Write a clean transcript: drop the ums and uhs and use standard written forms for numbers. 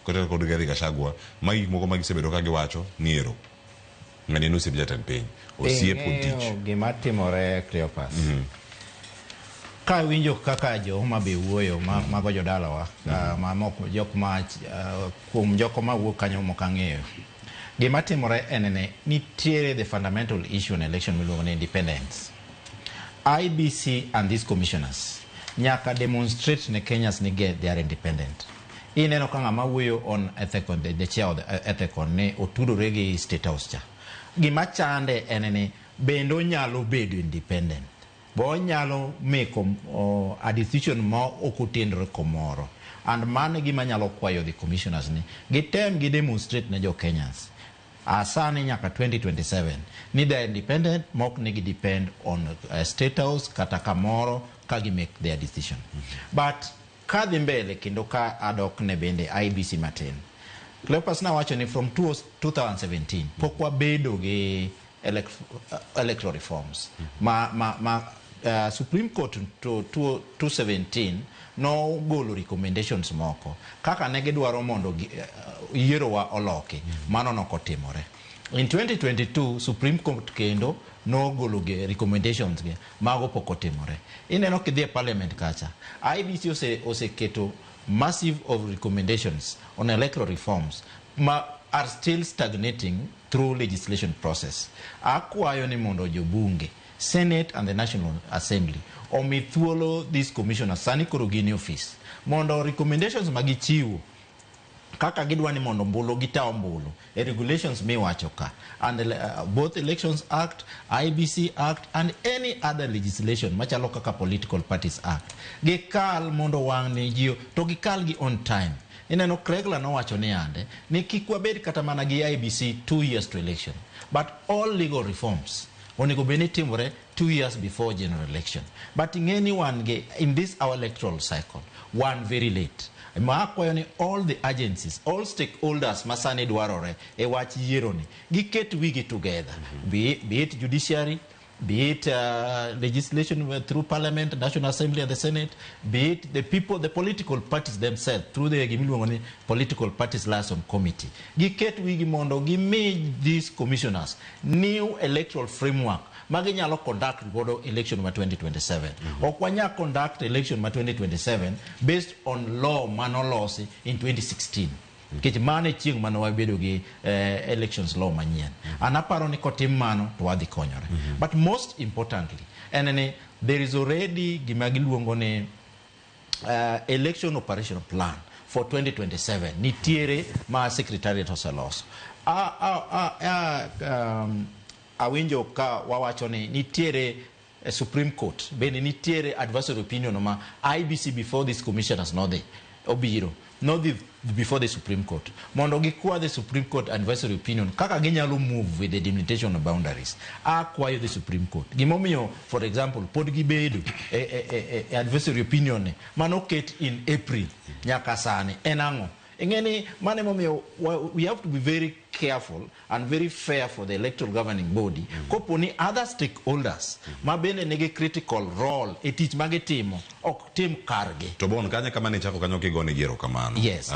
Kata kod Rigathi Gachagua, magi gik moko ma gisebedo ka giwacho ni ero ng'ani en osiep jatend piny, osiep kod tich. Ing'eyo gima timore, Cleopas. Ka awinjo kaka jo Homa Bay wuoyo, mago jodalawa, ma moko jok ma kuom joko ma wuok kanyo mok ang'eyo. Gima timore en ni nitiere the fundamental issue on election miluongo ni independence. IEBC and these commissioners nyaka demonstrate ne Kenyans ni they are independent. Ineno ka ng'ama wuoyo on Ethekon, the chair of the Ethekon ni otudore gi State House cha. Gima chande en ni bende onyalo bedo independent. Bo onyalo make a decision ma ok otenore komoro. And mano e gima nyalo kwayo the commissioners ni gitem gi demonstrate ne jo Kenyans. Asani nyaka 2027 ni they are independent mok ni gi depend on State House kata kamoro ka gi make their decision. But kadhi mbele kendo ka adok ne bende IEBC matin. Cleopas nawacho ni from 2017 pok wabedo gi electoral reforms ma Supreme Court to 2017 nogolo recommendations moko kaka ne gidwaro mondo yierowa oloki. Mano nokotimore. In 2022 Supreme Court kendo nogolo ge recommendations ge, mago pok otimore. Ineno kidhi e parliament kacha, IEBC oseketo massive of recommendations on electoral reforms ma are still stagnating through legislation process. Akwayo ni mondo jobunge, Senate and the National Assembly, omi thuolo these commissioners sani koro gin e office mondo recommendations ma gichiwo kaka gidwa ni mondo ombulu gita ombulu e regulations miwacho ka and both Elections Act, IEBC Act and any other legislation machalo kaka Political Parties Act gikal mondo wang' ni ji to gikal gi on time. Ineno Kriegler nowacho ni ande ni kik wabed kata mana gi IEBC 2 years to election, but all legal reforms onego bed ni timore 2 years before general election. But ing'e ni wan gi in this our electoral cycle one very late. Ma akwayo ni all the agencies, all stakeholders ma sani dwarore e wach yiero ni giket wigi together, be it judiciary, be it legislation through parliament, National Assembly and the Senate, be it the people, the political parties themselves through the gimiluongo ni Political Parties Liaison Committee. Giket wigi mondo gimi these commissioners new electoral framework ma ginyalo conduct godo election ma 2027. Ok wanyal conduct election ma 2027 based on law manolosi in 2016. Nikech mano e chieng' mane wabedo gi elections law manyien. An aparo ni kotim mano to wadhi konyore. But most importantly, en ni there is already gima giluongo ni election operation plan for 2027 nitiere ma secretariat oseloso. Awinjo ka wawacho ni nitiere Supreme Court bende nitiere advisory opinion ma IEBC before this commissioners nodhi obiro nodhi before the Supreme Court mondo gikwa the Supreme Court advisory opinion kaka ginyalo move with the delimitation of boundaries. Akwayo the Supreme Court gimomiyo, for example, pod gibedo e advisory opinion ni manoket in April nyaka sani en ang'o. Ing'e ni mano emomiyo we have to be very careful and very fair for the electoral governing body kopo ni other stakeholders ma bende nigi critical role e tich ma gitimo ok tim kargi. To bon kanya kama ne chako kanyo kigone ji erokamano. Yes.